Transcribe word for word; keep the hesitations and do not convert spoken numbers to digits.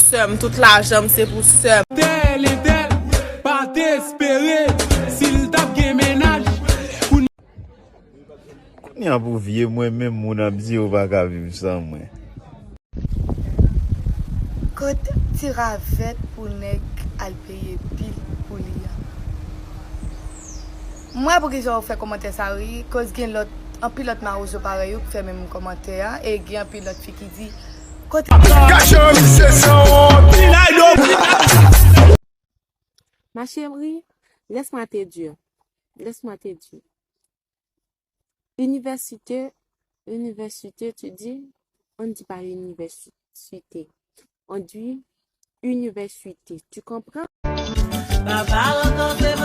Sè m, tout lajan m se pou sè m. Entèl, entèl, pa t espere si l t ap gen mennaj. Kounye a pou vye mwen menm moun ap di yo pa ka viv san mwen. Kot ti ravèt pou nèg al peye bil pou li a? M wè poukisa w fè kòmantè sa wi, koz gen lòt, anpil lòt mawozo parèy ou ki fè menm kòmantè a, e gen anpil lòt fi ki di, kote. Kache misye sanwont. Ma chérie, laisse-moi te dire. Laisse-moi te dire. Université, université, tu dis, on ne dit pas université. On dit université. Tu comprends? Papa rankontre